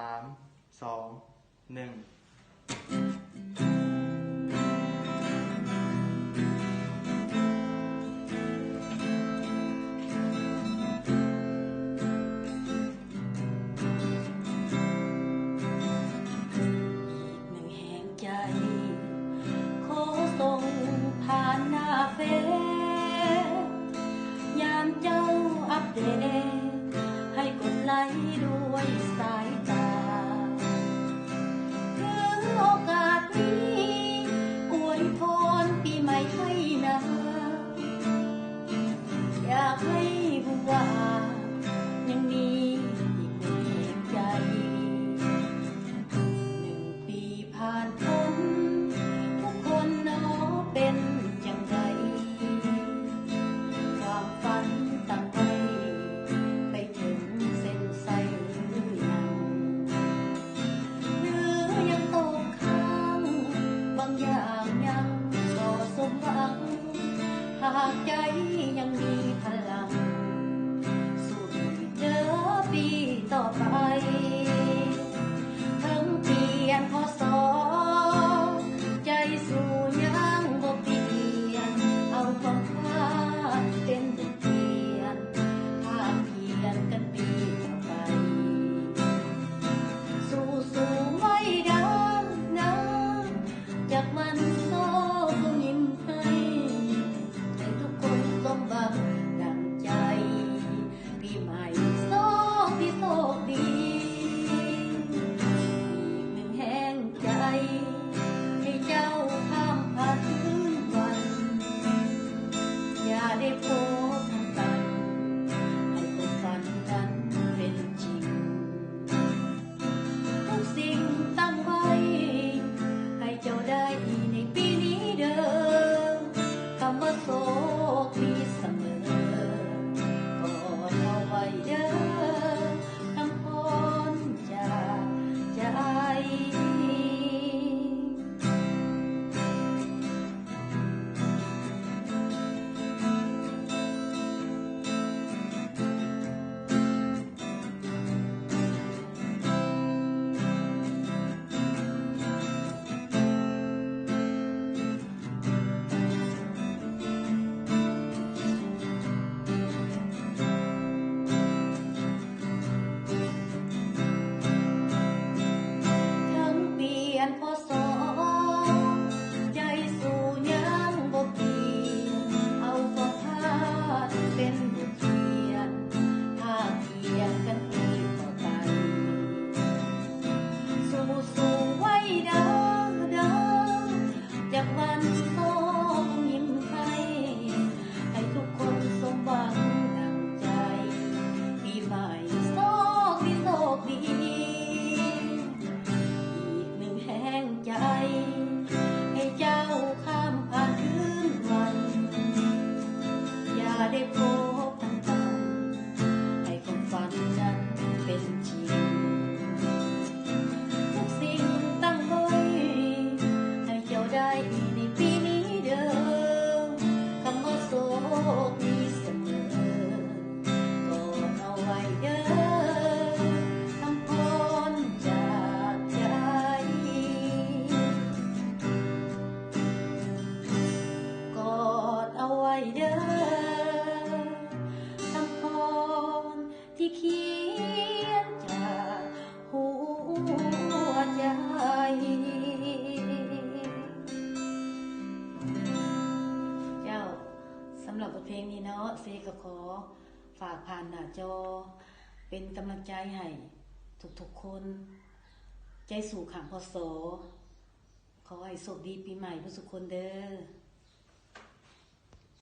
າມ ສອງ ໜຶ່ງ. ໜຶ່ງແຮງໃຈ ຂໍສົ່ງຜ່ານໜ້າເຟສ ຍາມເຈົ້າອັບເດດ ໃຫ້ກົດໄລດ້ວຍສາຍຕາ. ຖືໂອກາດນີ້ ອວຍພອນປີໃໝ່ໃຫ້ນາ ຢາກໃຫ້ຮູ້ວ່າ ຍັງມີອີກໜຶ່ງແຮງໃຈ. ໜຶ່ງປີຜ່ານພົ້ນ ທຸກຄົນເນາະເປັນຈັ່ງໃດ? ຄວາມຝັນຕັ້ງໄວ້ ໄປເຖິງເສັ້ນໄຊຫຼືຍັງ? ຫຼືຍັງຕົກຄ້າງ ບາງຢ່າງຍັງບໍ່ສົມຫວັງ? ຫາກໃຈຍັງມີພະລັງ ສູ້ເດີປີຕໍ່ໄປ. ເຖິງປ່ຽນ ພ.ສ. ໃຈສູ້ຍັງບໍ່ປ່ຽນ ເອົາຄວາມພາດເປັນບົດຮຽນ ພາກພຽນກັນປີຕໍ່ໄປ. ສູ້ໆໄວ້ເດີ ເດີ ຈັກວັນໂຊກຍິ້ມໃຫ້ ໃຫ້ທຸກຄົນສົມຫວັງດັ່ງໃຈ. ປີໃໝ່ໂຊກດີໂຊກດີ ອີກໜຶ່ງແຮງໃຈ ໃຫ້ເຈົ້າຂ້າມຜ່ານຄືນວັນ ຢ່າໄດ້ພົບທາງຕັນ ໃຫ້ຄວາມຝັນນັ້ນເປັນຈິງ. ທຸກສິ່ງຕັ້ງໄວ້ ໃຫ້ເຈົ້າໄດ້ໃນປີນີ້ເດີ ຄຳວ່າໂຊກດີສະເໝີ ກອດເອົາໄວ້ເດີ ຄຳພອນຈາກໃຈ. ເຖິງປ່ຽນ ພ.ສ. ໃຈສູ້ຍັງບໍ່ປ່ຽນ ເອົາຄວາມພາດເປັນບົດຮຽນ ພາກພຽນກັນປີຕໍ່ໄປ. ສູ້ໆໄວ້ເດີ ເດີ ຈັກວັນໂຊກຍິ້ມໃຫ້ ໃຫ້ທຸກຄົນສົມຫວັງດັ່ງໃຈ. ປີໃໝ່ໂຊກດີໂຊກດີ ອີກໜຶ່ງແຮງໃຈ ໃຫ້ເຈົ້າຂ້າມຜ່ານຄືນວັນ ຢ່າໄດ້ພົບທາງຕັນ ໃຫ້ຄວາມຝັນນັ້ນເປັນຈິງ. ທຸກສິ່ງຕັ້ງໄວ້ ໃຫ້ເຈົ້າໄດ້ໃນປີນີ້ເດີ ຄຳວ່າໂຊກດີສະເໝີ ກອດເອົາໄວ້ເດີ ຄຳພອນຈາກໃຈ. ກອດເອົາໄວ້ເດີ ຄຳພອນທີ່ຂຽນຈາກຫົວໃຈ. ເຈົ້າ, ສຳລັບບົດເພງນີ້ເນາະ, ເຊກໍຂໍຝາກຜ່ານໜ້າຈໍ ເປັນກຳລັງໃຈໃຫ້ທຸກໆຄົນ, ໃຈສູ້ຂ້າມ ພ.ສ. ຂໍໃຫ້ໂຊກດີປີໃໝ່ເບິດສຸຄົນເດີ.